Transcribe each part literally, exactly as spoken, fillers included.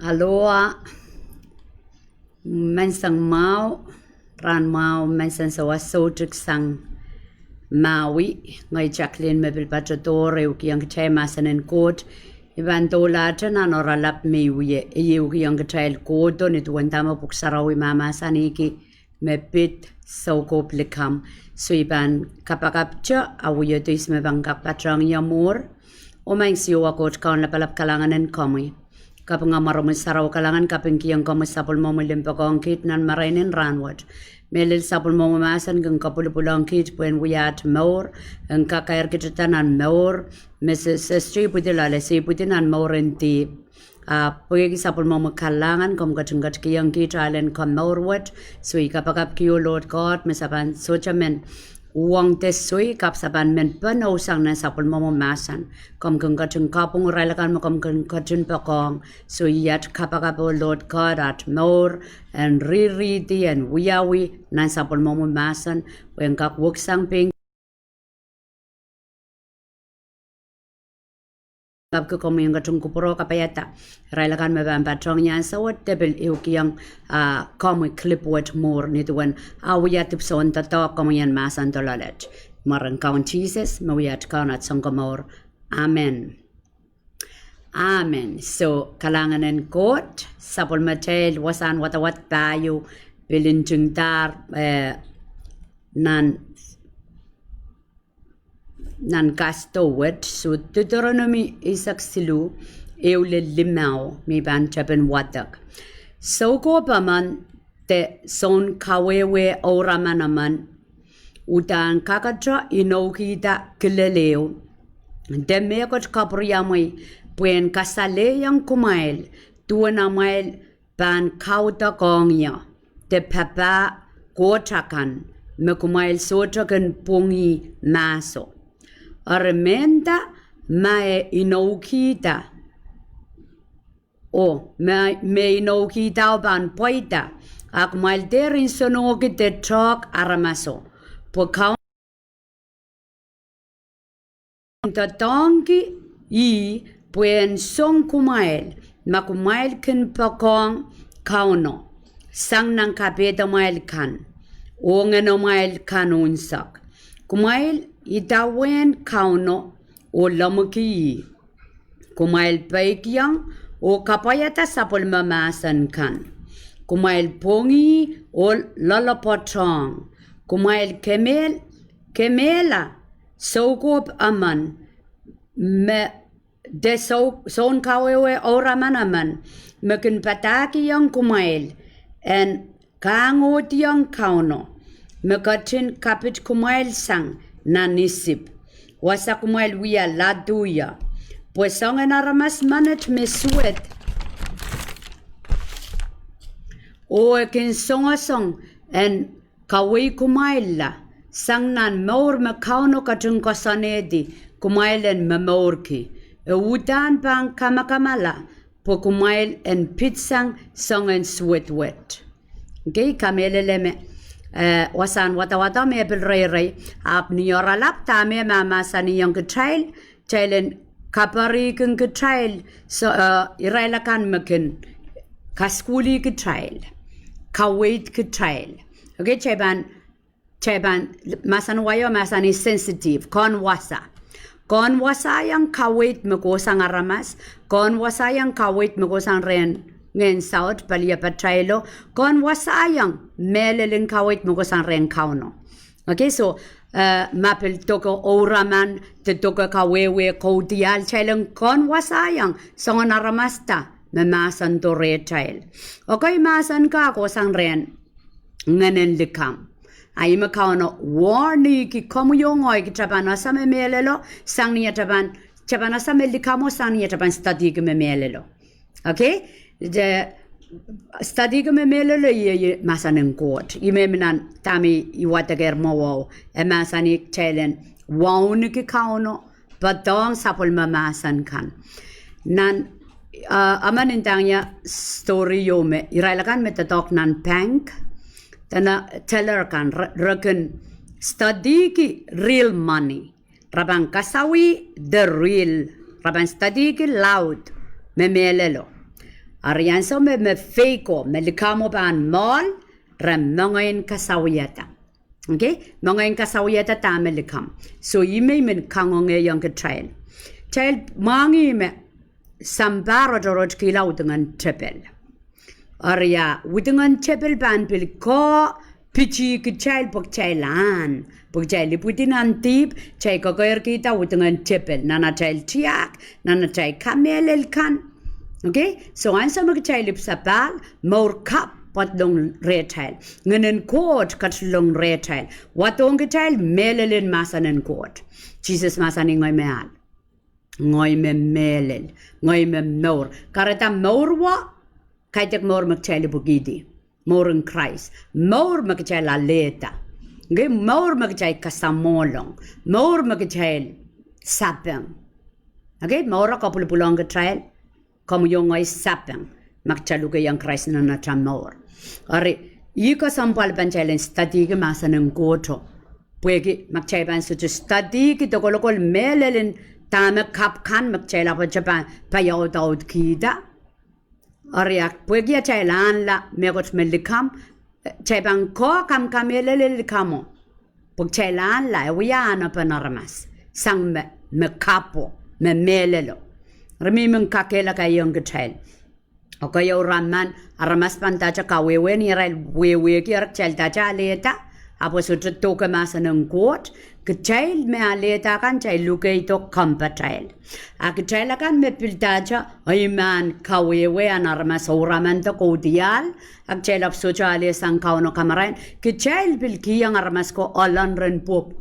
Aloha, menseng mwahu, rahn mwahu, menseng sawas soutuk sang Maui, ngehi Jacqueline me pil patohdohr ehukihong kitail mahsen en Koht. I pahn doulahte nan oaralap me I wie, I ehukihong kitail kohdo nin duwen dahme Pwuhk Sarawi mahmahsanihki me pid soukohp likamw. So I pahn kapakapte, a wie dois me pahn kak patohng ie mwuhr. Oh Maing Siohwa Koht Kaun lapalap, kalahngan en komwi. Kaping amwaramwi sarawi, kalahngan, kapingkihong komwi sapwellimomwi limpoakohng kiht nan marain en rahnwet. Mehlel sapwellimomwi mahsen kin kapwulopwulong kiht pwehn wia aht mour, en kakairkitda nan mour me se, se ipwidi loale, se ipwidi nan mour en dihp. A pwehki sapwellimomwi kalahngan, komw ketin ketikihong kiht ahlen komour wet. So I kapakapki oh Lord God me se pahn sohte men uhwong de soai, kapw se pahn men ponou sang nan sapwellimomwi mahsen. Komw kin ketin kapwung irail akan me komw kin ketin poakohng. So I at kapakap oh Lord God, aht mour en ririhdi, en wiawi nan sapwellimomwi mahsen, pwe en kak weksang pein kapki komwi en ketin kupwure kapaiada irail akan me pahn patohng ie ansou wet de pil ehukihong, ah, komwi clip wet mwuhr nin duwen ah wia dipwisoun doadoahk komwi en mahsen doaloalet. Mwaren Kaun Sises me wia aht Kaun, aht Sounkomour. Amen. Amen. So kalahngan en Koht, sapwellimatail wasahn wadawad pahieu pil ntingdahr, eh, nan nan kasdo wet, so Deuteronomi eisek siluh, ehu lel limau, me I pahn tepin wadek. Soukohp emen de sounkawehwe ouraman emen uhdahn kakete inoukihda kilel ehu de mehkot kapwuriamwei pwehn kasalehiong kumwail duwen amwail pahn kaudokiong ie de papah koht akan me kumwail sohte kin pwongih mahso. Eri mehnda ma e inoukihda, oh, ma, me inoukihda oh pahn pweida, a kumwail dehr nsenohki de tehk aramaso, pwe Kaun doadoahngki ih pwe en song kumwail ma kumwail kin poakohng Kauno sang nan kapehdamwail kan oh ngenomwail kan unsek. Kumwail idawehn Kauno oh lemmwiki ih. Kumwail peikiong oh kapwaiada sapwellime mahsen kan. Kumwail pwongih oh loalopwoatohng. Kumwail kemehl, kemehla soukohp emen me de sou, sounkawehwe ouraman emen me kin padahkihong kumwail en kahngohdiong Kauno me ketin kapit kumwail sang nan Isip, wasa kumwail wia ladu ie, pwe soangen aramas menet me suwed oh e kin songosong en kawehi kumwailla sang nan mour me Kauno ketin koasoanehdi kumwail en momourki, e uhdahn pahn kamakamala pwe kumwail en pitsang soangen suwed wet. Okei, kamehlele me, eh, wasahn wadawad me pil reirei, ahpw ni oaralap dahme mahmahsanihong kitail, kitail en kapwarihkin kitail, so, eh, irail akan me kin kasukuhlih kitail, kaweid kitail. Okei, kitail pahn, kitail pahn, mahsen wai o mahsanih sensitive, ken wasa. Ken wasaiong kaweid me kohsang aramas, ken wasaiong kaweid me kohsang rehn ngehn saut, pali patailo, ken wasaiong mehlel en kaweid me kohsang rehn Kauno. Okei, so, eh, ma pil doke ouraman, de doke kawehwe kaudiahl, kitail en ken wasaiong soangen aramas da me mahsendo rehtail. Okei, mahsen ka kohsang rehn ngehnen likamw. A ih me Kauno warningki komwi oh ngehi, kitail pahn ese me mehlelo sang ni atail pahn, kitail pahn ese me likamwo sang ni atail pahn studyki me mehlelo. Okei? De studyki me mehlelo, ih, ih mahsen en Koht. Ih me mi nan dahme I wadekehr mwowe, e mahsanih kitail en wauneki Kauno, poadohng sapwellime mahsen kan. Nan, eh, emen ndahng ie story ieu me irail akan me doadoahk nan bank, dene teller kan re, re kin studyki real money. Re pahn kasawih de real, re pahn studyki laud me mehlelo. Eri ansou me, me feiko, me likamwo pahn mwohl, re moangein kasawiada. Okay? Moangein kasawiada dahme likamw. So, ih me I men kangoangehiong kitail. Kitail mwahngih me sampah rotorot kihla udingen tepel. Eri a, udingen tepel pahn pil koh pitih kitail pwe kitail ahn. Pwe kitail ipwidi nan dihp, kitail kekeirkihda udingen tepel. Nan atail tiahk, nan atail kamehlel kan. Okay? So ansou me kitail ipwsapahl, mour kapw pwoat long rehtail. Ngehnen Koht ketilong rehtail. Wadohng kitail mehlel en mahsen en Koht. Sises mahsanih ngehi me ahl. Ngehi me mehlel. Ngehi me mour. Kahrehda mour wo, kaidehk mour me kitail ipwikihdi. Mour en Krais. Mour me kitail alehda. Okay, mour me kitail kasamwohlong. Mour me kitail sapeng. Okay, mour o kapwilipwilong kitail. Komwi oh ngehi sapeng. Ma kitail lukehiong Krais nan atail mour. Eri, ih kesempwal pahn kitail en studyki mahsen en Koht o. Pwehki, ma kitail pahn sohte studyki de kolokol mehlel en dahme kapw kan me kitail ahpwete pahn paiaudaudkihda. Eri a pwehki atail ahnla mehkot me likamw, kitail pahn koh kamkamehlele likamwo. Pwe kitail ahnla, e wia ahnepen aramas. Sang me, me kapwo, me mehlelo. Eri mihmi kakehlakaiong kitail. Okay, oh raman, aramas pahn dahte kawehwe ni arail wehwehki, eri kitail dahte alehda, ahpw sohte doke mahsen en Koht, kitail me alehda kan kitail lukeido kompoatail. A kitail akan me pil dahte, eimahn kawehwe en aramas oh raman de kaudiahl, a kitail ahpw sohte ale sang Kauno kamarain, kitail pil kihong aramas ko ohlong rehn pwopw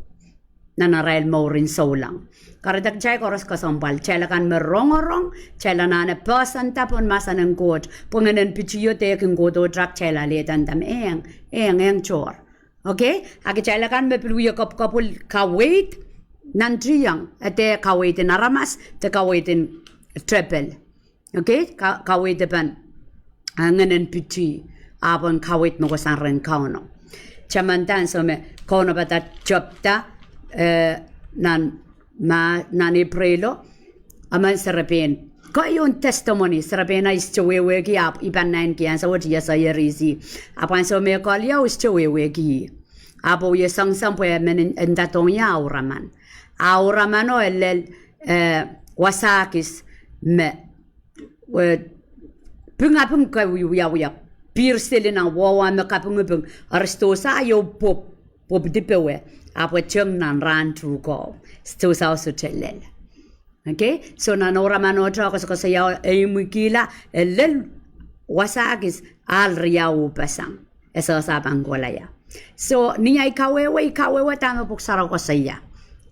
nan arail mourin souleng. Kahrehda kitail koaros kesempwal, kitail akan me rongorong, kitail anahne poahsoanda pohn mahsen en Koht, pwe ngehnen pitih o de kin kohdohte kitail alehda nda me ehng, ehng, ehng tohr. Okay? A kitail akan me pil wie kopwkopwil kaweid, nantihong, e de kaweid en aramas, de kaweid en tepel. Okay, ka-, kaweid e pahn, ah, ngehnen pitih, ahpw en kaweid me kohsang rehn Kauno. Tamanda ansou me Kauno padahk tepda, eh, nan, ma, nan Ipreilo, emen serepein. Keieun testimony, serepein ahi sohte wehwehki ahpw I pahn naineki ansou wet I ese ie risi. Ahpw ansou me kolia oh sohte wehwehki. Ahpw e wie soangosoang pwe e men nda dohng ie ah uraman. Ah uraman o e lel, eh, wasa kis me eh, pingaping ke wiawiahki, pihr seli nan wehwe me kapingiping, eri sidohsa ieu pwopw, pwopwidi powe, ahpw e teng nan rahn tuhkeo, sidohsa sohte lel. Okay? So nan uraman ohte koasokoasoia, e imwikihla, e lel wasa kis, ahl riau uhpeseng. E sohsa pahn kohla ie. So, ni ahi kawehwe, I kawehwe dahme pwuhk sarawi koasoia.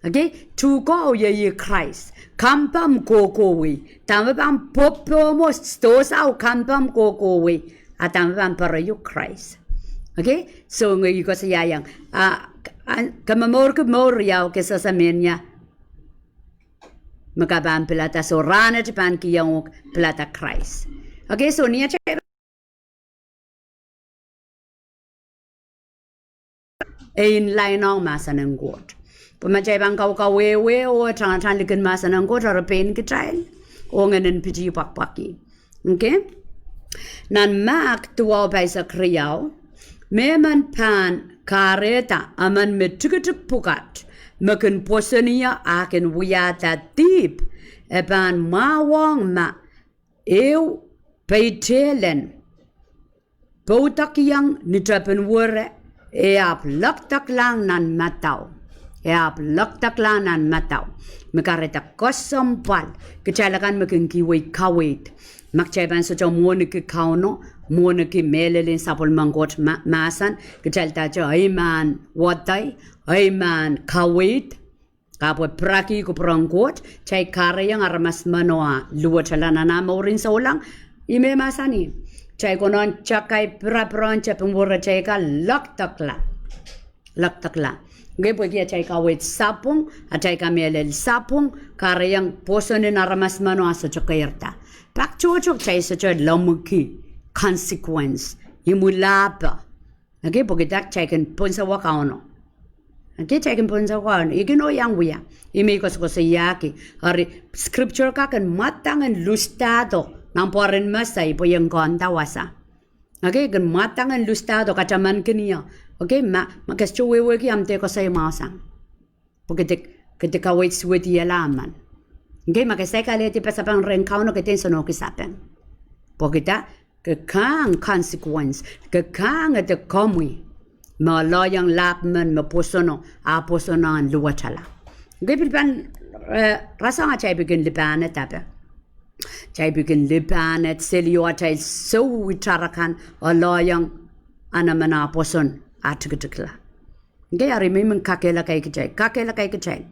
Okay? Tuhkeo iei Krais. Kampomw kohkohwei. Dahme pahn pwopwohmwo, sidohsa kampomw kohkohwei. A dahme pahn poaroiuk Krais. Okay? So, ngehi I koasoiaiong. A, a, ke momourki mour riau ke sehse mehnia me ke pahn pilada, so rahnwet I pahn kihong uhk pilada Krais. Okay, so ni atail e inline ong mahsen en Koht. Pwe ma kitail pahn kaukawehwe oh tangatang likin mahsen en Koht, eri pein kitail, oh ngehnen pitih pwakpwaki. Okay? Nan Mahk duwau pahisek riau, mehmen pahn kahrehda emen me tikitik pwukat, me kin pwoson ie a kin wiahda dihp, e pahn mwahuwong ma ehu peitehlen poudokiong ni tepin were, e ahpw lekdeklahng nan madau. E ahpw lekdeklahng nan madau. Me kahrehda kesempwal, kitail akan me kin kihwei kaweid. Ma kitail pahn sohte mwohniki Kauno, mwohniki mehlel en sapwellimen Koht ma-, mahsen, kitail dahte eimahn wadai, eimahn kaweid, ahpw e piraki kupwuren Koht, kitail kahrehiong aramas meno ah luwetala nan ah mourin souleng, I me mahsanih. Kitail konehng takai pirapirahn tepin were, kitail kak lekdekla. Lekdekla. Ngehi pwehki atail kaweid sapwung, atail kamehlel sapwung, kahrehiong pwoson en aramas meno ah sohte keirda. Pak tohto kitail sohte lemmwiki consequence. Imwilahpe. Okay, pwehki dah kitail kin pwonsawa Kauno. Okay, kitail kin pwonsawa Kauno. I kin oh iang wia. I me I koasokoasoiahki. Eri scripture kak en mwadang en lusdahdo. Nan pwoaren mesei pwe I en konda wasa. Okay, kin mwadang en lusdahdo katamankin ie. Okay, ma, ma ke sohte wehwehki, ahmw dehr koasoi mwahu sang. Pwe ke de, ke de kaweid suwedihala emen. Okay, ma ke saik alehdi pasapeng rehn Kauno, ke dehr nsenohki sapeng. Pwehki dah? Ke kahng consequence. Ke kahng ede komwi me aloiong lahp men me pwosono, a pwoson en luwetala. Okay, pil pahn, eh, rasehng atail pil kin lipahned ape. Atail pil kin lipahned seli oh atail soh itar akan aloiong emen a pwoson a tikitikla. Okay, eri I men kakehlaka kitail, kakehlaka kitail.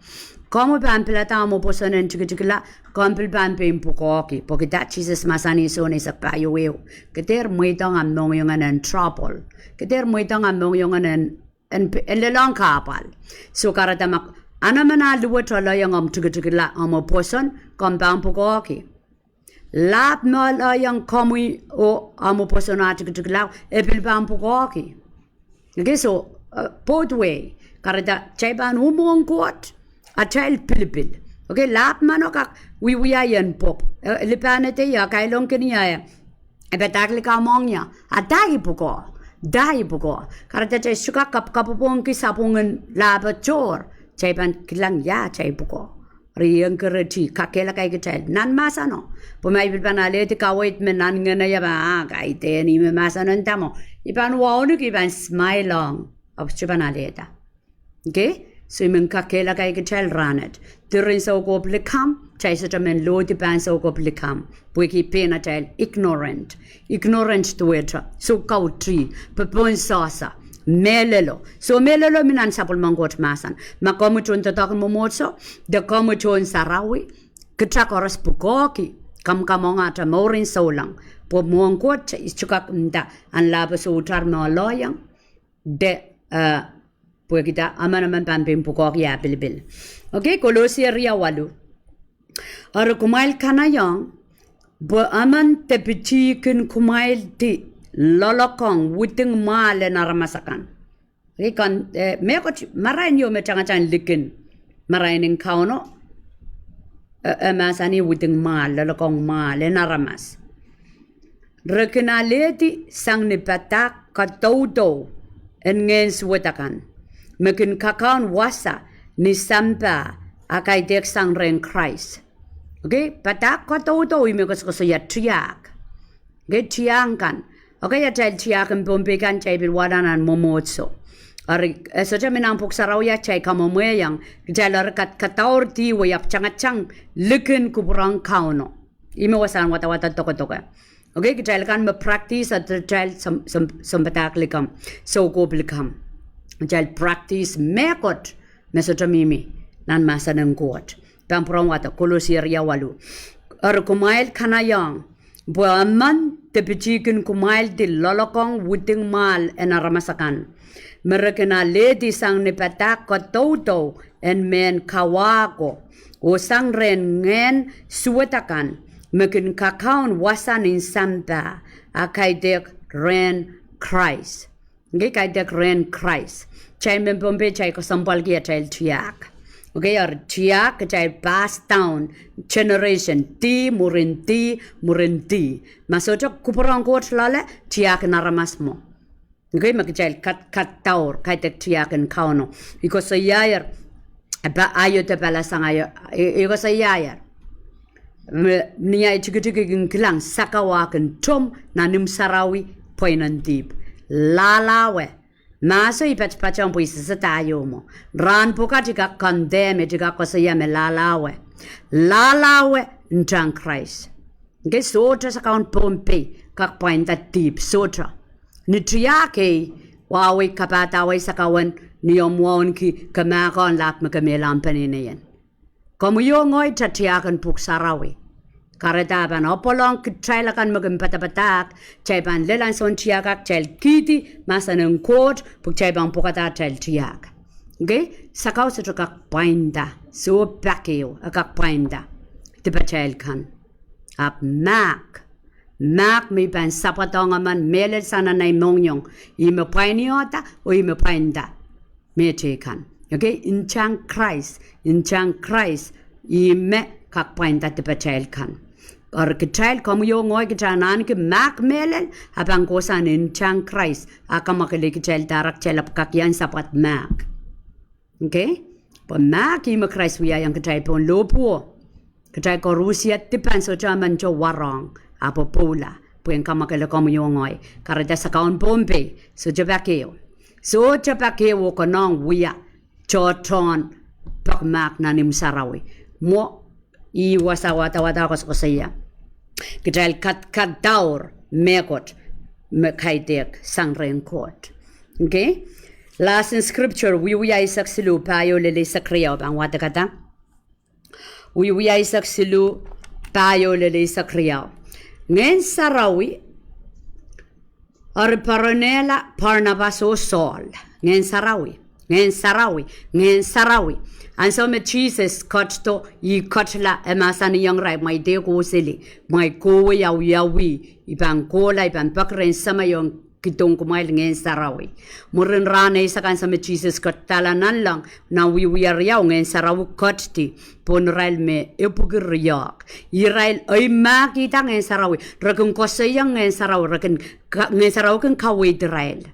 Komwi pahn pilada omw pwoson en tikitikla, komw pil pahn pein pwukoahki. Pwehki dah? Sises mahsanih Sohn eisek pahieu ehu, ke dehr mweidohng ahmw mohngiong en trouble. Ke dehr mweidohng ahmw mohngiong en, en, en lelohng kahpwal. Soh, kahrehda ma emen a luwet aloiong omw tikitikla, omw pwoson, komw pahn pwukoahki. Lahp me aloiong komwi oh omw pwoson a tikitikla, e pil pahn pwukoahki. Okay, soh, eh, both way. Kahrehda kitail pahn uh mwohn Koht atail pilipil. Okay, lahp meno kak wiewia ien pwopw. Eh, lipahned ie, kailongkin ie, e padahk likamw ong ie, a dah I pwukoah? Dah I pwukoah? Kahrehda kitail sohte kak kap, kapwopwongki sapwungen lahpo tohr, kitail pahn kilang ia atail pwukoah. Eri I encourage, kakehlaka kitail nan mahseno. Pwe ma I pil pahn alehdi kaweid me nan ngehn ie pwe, ah, kaidehn ih me mahsen en dahme, I pahn wauneki, I pahn smile ong, ahpw sohte pahn alehda. Okay, soh, I men kakehlaka kitail rahnwet. Diren soukohp likamw, kitail sohte men lohdi pahn soukohp likamw pwehki pein atail ignorant. Ignorant duwehte soh, kaudih, popohsohsa, mehlelo. Soh, mehlelo mi nan sapwellimen Koht mahsen. Ma komwi tohn doadoahk en mwomwohdiso, de komwi tohn sarawi, kitail koaros pwukoahki, kamwakamwongahte mouren souleng. Pwe mwohn Koht I sohte kak nda en lahpo soutar me aloiong, de, eh, pwehki dah? Emen, emen pahn pein pwukoahki ah pilipil. Okay, Kolosse riau waluh. Eri kumwail kanaiong pwe emen de pitihkin kumwaildi loalokong widing mwahl en aramas akan. Okay, kan, eh, mehkot marain ieu me tangatang likin marain en Kauno, eh, eh, mahsanih widing mwahl, loalokong mwahl en aramas. Re kin alehdi sang ni padahk kadaudou en ngehn suwed akan, me kin kakaun wasa ni sampah, a kaidehk sang rehn Krais. Okay, padahk kadaudou ih me koasokoasoia tiahk. Okay, tiahk kan. Okay, atail tiahk en Pohnpei kan kitail pil wahla nan mwomwohdiso. Eri, eh, sohte mi nan Pwuhk Sarawi, a kitail kamwomwehiong, kitail eri kat, kadaur dihwe ahpw tangatang likin kupwuren Kauno. Ih me wasahn wadawad dokedoke. Okay, kitail kan me practice atail soun, soun, sounpadahk likamw, soukohp likamw. Kitail practice mehkot me sohte mihmi nan mahsen en Koht. Pahn pwurehng wahdo, Kolosse riau waluh. Eri kumwail kanaiong pwe emen de pitihkin kumwaildi loalokong widing mwahl en aramas akan, me re kin alehdi sang ni padahk kadaudou en mehn kawa ko, oh sang rehn ngehn suwed akan, me kin kakaun wasa ni sampah, a kaidehk rehn Krais. Okay, kaidehk rehn Krais. Kitail mehn Pohnpei kitail kesempwalki atail tiahk. Okay, eri tiahk kitail pass down generation, dih mwurin dih mwurin dih. Ma sohte kupwuren Koht loale, tiahk en aramas mwo. Okay, me kitail kat, kadaur, kaidehk tiahk en Kauno. I koasoiaier, e pahn aio de pahla sang aio, i, i koasoiaier. Me, ni ahi tikitik I kin kilang sakau ah kin tomw nan imw sarawi, pweinen dihp. Lahlahwe. Mahso I patpatohng pwe I sehse dah ieu mwo. Rahn pwukat I kak condemn, I kak koasoia me lahlahwe. Lahlahwe ntahn Krais. Okay, sohte sakaun Pohnpei kak pwainda dihp, sohte. Ni tiahk ei, wahwei kapahdawei sakauen ni omw wauneki kemahkohn lahp me ke mehlahng peneineien. Komwi oh ngehi kitail tiahk en Pwuhk Sarawi. Kahrehda e pahn apwalih kitail akan me kin padapadahk, kitail pahn lel ansoun tiahk ah kitail kihdi mahsen en Koht, pwe kitail pahn pwukada atail tiahk. Okay, sakau sohte kak pwainda, soh pak ehu e kak pwainda dipatail kan. Ahpw mahk, mahk me I pahn sapwadohng emen mehlel sang nan ei mohngiong, ih me pwainiohda oh ih me pwainda mehteikan. Okay, ntahn Krais, ntahn Krais ih me kak pwainda dipatail kan. Eri kitail, komwi oh ngehi, kitail en ahneki mahk mehlel, a pahn kohsang ntahn Krais, a kamwakelei kitail, direct kitail ahpw kak iang sapwad mahk. Okay? Pwe mahk ih me Krais wiahiong kitail pohn lohpwuo. Kitail koaros dipan sohte emente warohng, ahpw pwoula, pwehn kamwakele komwi oh ngehi. Kahrehda sakaun Pohnpei, sohte pak ehu. Sohte pak ehu oh konehng wia tohtohn pekmahk nan imw sarawi. Mwo, ih wasa wadawad koasokoasoia. Kitail kadkadaur mehkot me kaidehk sang rehn Koht. Okay? Last in scripture, Wiewia eisek siluh, pahieu lel eisek riau, pahn wadekada. Wiewia eisek siluh, pahieu lel eisek riau. Ngehn Sarawi, eri poaronehla Parnapas oh Sohl. Ngehn Sarawi, Ngehn Sarawi, Ngehn Sarawi. Ansou me Sises ketido, ih ketila, e mahsanihong irail, kumwail dehr kohseli, kumwail kohwei awiawi, I pahn kohla, I pahn peki rehn Semei ong kidohng kumwail Ngehn Sarawi. Mwurin rahn eisek ansou me Sises ketidala nanleng, nan Wiewia riau, Ngehn Sarawi ketidi pohn irail me epwiki riehk. Irail ei mahkihda Ngehn Sarawi, re kin koasoia Ngehn Sarawi, re kin ka-, Ngehn Sarawi kin kaweid irail.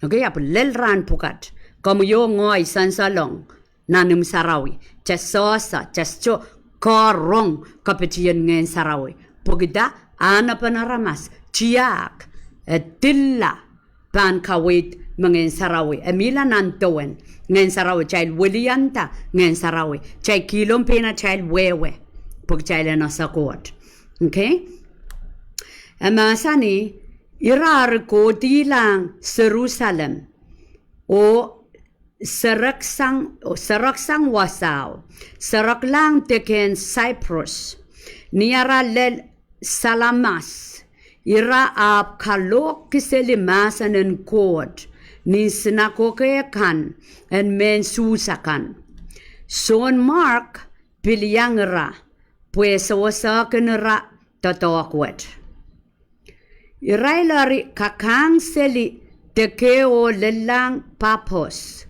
Okay, ahpw lel rahn pwukat, komwi oh ngehi sansalong nan imw sarawi, kitail sohte, kitail sohte rong kapitien Ngehn Sarawi. Pwehki dah? Anahnepen aramas tiahk, e dilla pahn kaweid me Ngehn Sarawi e mihla nan dewen. Ngehn Sarawi, kitail welianda Ngehn Sarawi, kitail kihlong pein atail wehwe, pwe kitail en ese Koht. Okay? E mahsanih, ira eri kohdihlahng Serusalem oh sereksang, sereksang wasao, sereklahng dekehn Saipros. Ni ara lel Salamas, ira ahpw kalohk kiseli mahsen en Koht nin sinakoke kan en mehn Suhs akan. Sohn Mark pil iang ira, pwe sewesehkin ira doadoahk wet. Irail eri kakahngseli dekeho lellahng Papos.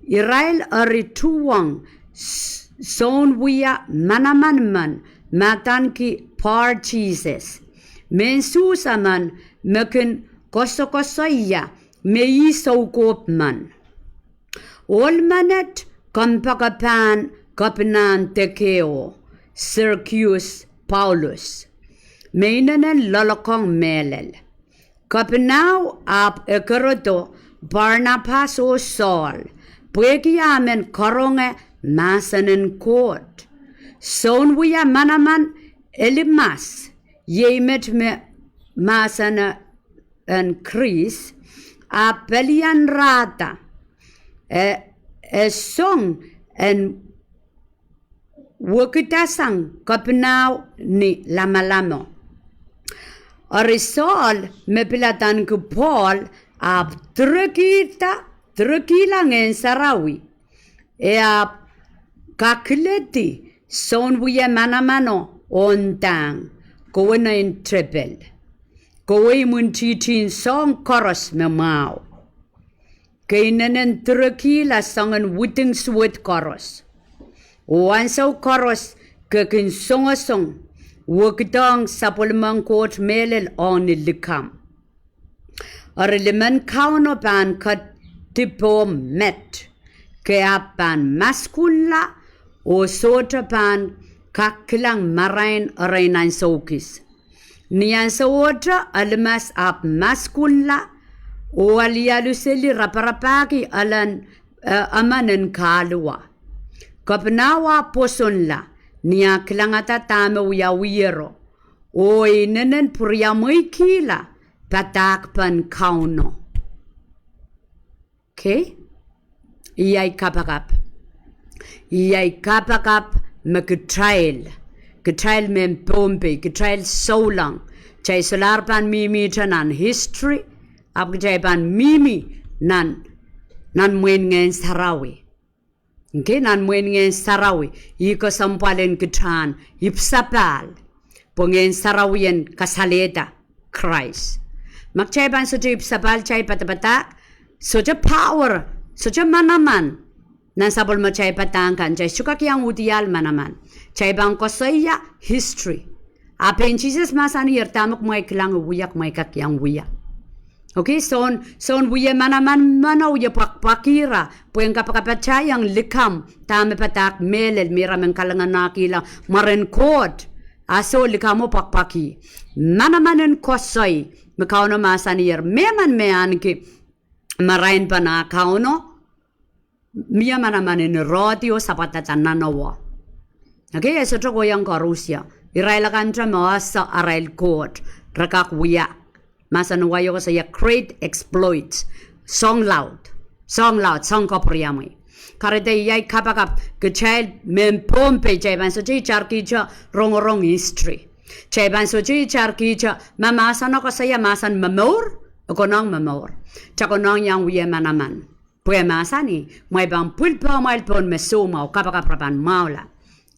Irail eri tuhwong s-, sounwia manaman men me adaneki Bar-Jises, mehn Suhs emen me kin koasokoasoia me ih soukohp men. Ohl menet kompoakepahn kepinahn dekeho, Sergius Paulus, me inenen loalokong mehlel. Kepinao ahpw ekerodo Parnapas oh Sohl, pwehki ah men karonge mahsen en Koht. Sounwia manaman Elimas, iei met me mahsen en Kris, ahpw pelianrahda, e, e song en wekidasang kepinao ni lamalamo. Eri Sohl me pil adaneki Pohl ahpw direkihda, direkihla Ngehn Sarawi. E ahpw kakiledi sounwia manamano oh ndahng, kowe nein tepel. Kowe imwintihtihn soahng koaros me mwahu. Ke inenen direkihla soangen widing suwed koaros. Oh ansou koaros ke kin songosong, wekidohng sapwellimen Koht mehlel ong ni likamw. Eri limen Kauno pahn kedipohmw met. Ke ahpw pahn maskunla, oh sohte pahn kak kilang marain erein ansou kis. Ni ansowohte Elimas ahpw maskunla, oh alialuseli raparapahki elen, eh, emen en kahluwa. Kepinao ahpw pwosonla, ni ah kilangada dahme wiawiero, oh inenen pwuriamweikihla padahkpen Kauno. Okay? Iei kapakap. Iei kapakap me kitail, kitail mehn Pohnpei, kitail souleng, kitail solahr pahn mihmihte nan history, ahpw kitail pahn mihmi nan, nan mwehin Ngehn Sarawi. Okay, nan mwehin Ngehn Sarawi, ih kesempwal en kitahn ipwsapahl, pwe Ngehn Sarawi en kasalehda Krais. Ma kitail pahn sohte ipwsapahl, kitail padapadahk, sohte power, sohte manaman nan sapwellimatail padahk kan, kitail sohte kak iang uhdiahl manaman. Kitail pahn koasoia history. A pein Sises mahsanier, dahme kumwail kilang I wia, kumwail kak iang wia. Okay, soun, soun wie manaman meno, wie pwakpwakihra pwehn kapakapataiong likamw dahme padahk mehlel, me ira men kalinganahkihla mwaren Koht. A soh, likamwo pwakpwakih. Manaman en koasoi me Kauno mahsanier, mehmen me ahneki marain pahn ah Kauno, mie manaman en irehdi oh sapwadada nan owe. Okay, e sohte kohiong koarusie. Irail akan te me ese arail Koht, re kak wia. Mahsen en wai o koasoia great exploits. Soang laud, soang laud, soang kapwuriamwei. Kahrehda iei kapakap kitail mehn Pohnpei, kitail pahn sohte itarkihte rongorong history. Kitail pahn sohte itarkihte, ma mahseno koasoia mahsen momour, e konehng momour. Kitail konehng iang wie manaman. Pwe mahsanih, kumwail pahn pwil pohmwail pohn me soumwahu, kapakap re pahn mwahula.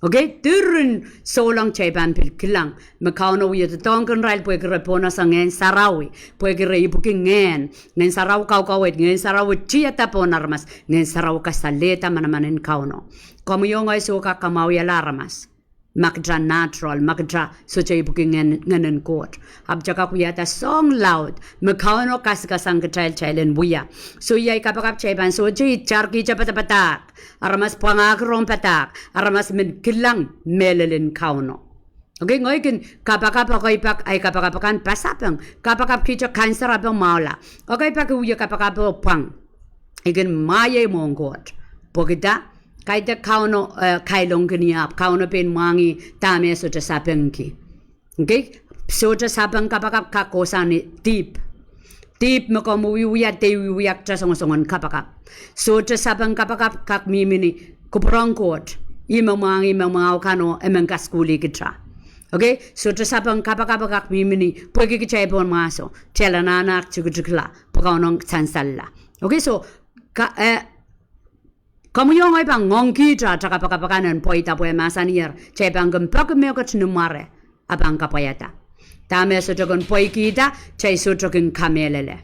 Okay, diren souleng kitail pahn pil kilang me Kauno wie doadoahngkin irail pwehki re pohnese Ngehn Sarawi, pwehki re ipwiki Ngehn, Ngehn Sarawi kaukaweid, Ngehn Sarawi tiada pohn aramas, Ngehn Sarawi kasalehda manaman en Kauno. Komwi oh ngehi soh kak kamwahwihala aramas ma kitail natural, ma kitail sohte ipwiki Ngehn, Ngehn en Koht. Ahpw kitail kak wiahda soang laud me Kauno kasikasang kitail, kitail en wia. So iei kapakap kitail pahn sohte itarkihte padapadahk, aramas pwangahki rong padahk, aramas men kilang mehlel en Kauno. Okay, ngehi kin kapakap, ekei pak ei kapakap akan pasapeng, kapakap kihte kanserapeng mwahula. Ekei pak I wie kapakapo pwang. I kin mwaiei mwohn Koht. Pwehkida, kaidehk Kauno, eh, kailongkin ie, ahpw Kauno pein mwahngih dahme sohte sapengki. Okay, sohte sapeng kapakap kak kohsang ni dihp. Dihp me komw wiewia, dehr wiewia kitail songosongen kapakap. Sohte sapeng kapakap kak mihmi ni kupwuren Koht, ih me mwahngih me mwahu kan oh e men kasukuhlih kitail. Okay, sohte sapeng kapakap kak mihmi ni pwehki kitail pohn mwahso, kitail anahne aktikitikla pwe Kauno sansalla. Okay, so, ka, eh, komwi oh ngehi pahn ngoangkihte atail kapakap akan en pweida pwe mahsanier kitail pahn kin peki mehkot ni mware, a pahn kapwaiada. Dahme sohte kin pweikihda, kitail sohte kin kamehlele.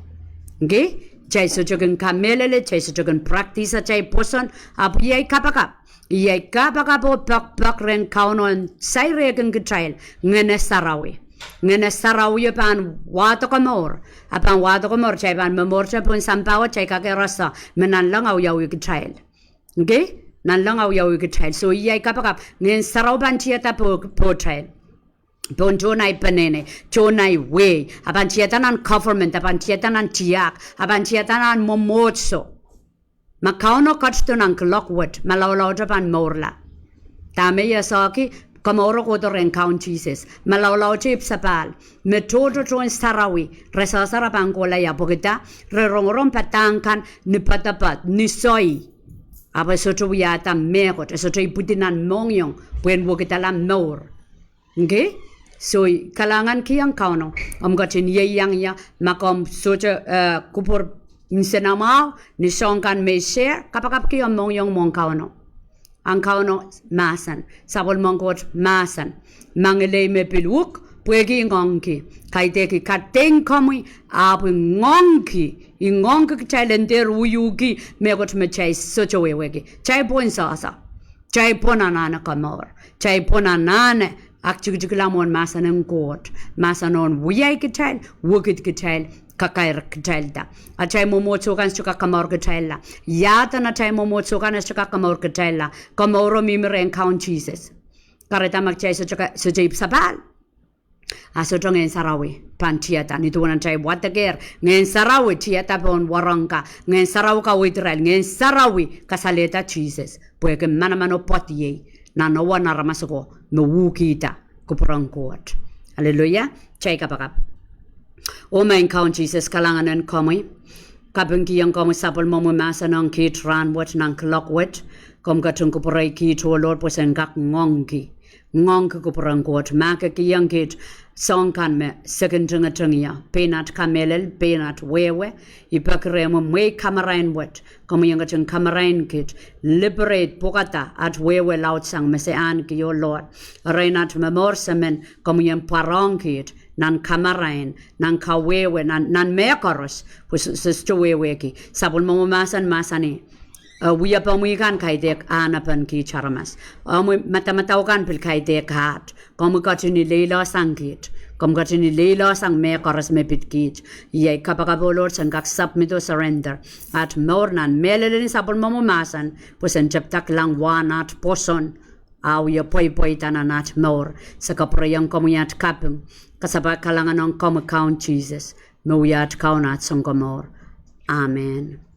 Okay, kitail sohte kin kamehlele, kitail sohte kin practice atail pwoson, ahpw iei kapakap. Iei kapakap oh poakpoak rehn Kauno en sair ehkin kitail Ngehn Sarawi. Ngehn Sarawio pahn wahdo komour. A pahn wahdo komour, kitail pahn momourte pohn sampah wet, kitail kak erasa me nanleng awiawi kitail. Okay, nanleng awiawi kitail. So iei kapakap, Ngehn Sarawi pahn tiada po, pohtail, pohn tohn ahi peneinei, tohn ahi wehi. A pahn tiada nan government, a pahn tiada nan tiahk, a pahn tiada nan mwomwohdiso. Ma Kauno ketido nan kuloak wet, malaulaute pahn mourla. Dahme I esehki, komouro kohdo rehn Kaun Sises. Malaulaute ipwisapahl, me tohto tohn sarawi, re sehse re pahn kohla ie pwehkida, re rongorong padahk kan ni poadopoad, ni soi. Ahpw e sohte wiahda mehkot, e sohte ipwidi nan mohngiong pwehn wekidala mour. Okay, so kalahngan kihong Kauno, omw ketin ieiang ie, ma komw sohte, eh, kupwur nsenamwahu ni soahng kan me I share, kapakapki omw mohngiong mwohn Kauno. Ahn Kauno mahsen, sapwellimen Koht mahsen, ma ngelei me pil uk, pwehki I ngoangki, kaidehk I kadeik komwi, ahpw I ngoangki, I ngoangki kitail en dehr wiewiki mehkot me kitail sohte wehwehki. Kitail pwon sehse, kitail pwon anahne komour, kitail pwon anahne aktikitikla mwohn mahsen en Koht, mahsen en wiai kitail, wekid kitail, kakair kitailda. Atail mwomwohdiso kan sohte kak komour kitailla. Iaden atail mwomwohdiso kan e sohte kak komour kitailla. Komouro mihmi rehn Kaun Sises. Kahrehda ma kitail sohte ka, sohte ipwisapahl, a sohte Ngehn Sarawi pahn tiada. Ni duwen atail wadekehr, Ngehn Sarawi tiada pohn wahnpoaron ka, Ngehn Sarawi kaweid irail, Ngehn Sarawi kasalehda Sises. Pwehki manaman oh pwoat iei nan ewen aramas oko me uhkihda kupwuren Koht. Aleluia. Kitail kapakap. Oh Maing Kaun Sises, kalahngan en komwi. Kapingkihong komwi sapwellimomwi mahsen ong kiht rahn wet nan kuloak wet. Komw ketin kupwurei kiht, oh Lord, pwe sen kak ngoangki, ngoangki kupwuren Koht. Ma ke kihong kiht soahng kan me se kin tingitingie, pein at kamehlel, pein at wehwe, I peki rehmwi mwehi kamarain wet, komwi en ketin kamarain kiht, liberate, pwukada at wehwe laudsang me se ahneki, oh Lord. Erein at momour se men, komwi en pwarohng kiht nan kamarain, nan kawehwe, nan, nan mehkoaros pwe se, se sohte wehwehki. Sapwellimomwi mahsen mahsanih, eh, wiepe mwi kan kaidehk ahnepen kiht aramas. Omwi madamadau kan pil kaidehk aht. Komwi ketin ileilosang kiht. Komwi ketin ileilosang mehkoaros me pid kiht. Iei kapakap oh Lord, sen kak submit oh surrender aht mour nan mehlelen sapwellimomwi mahsen, pwe sen tepda kilang wahn aht pwoson, a wie pweipweida nan aht mour. Se kapwurehiong komwi aht kaping, kasapahl kalahngan ong komwi Kaun Sises, me wia aht Kaun, aht Sounkomour. Amen.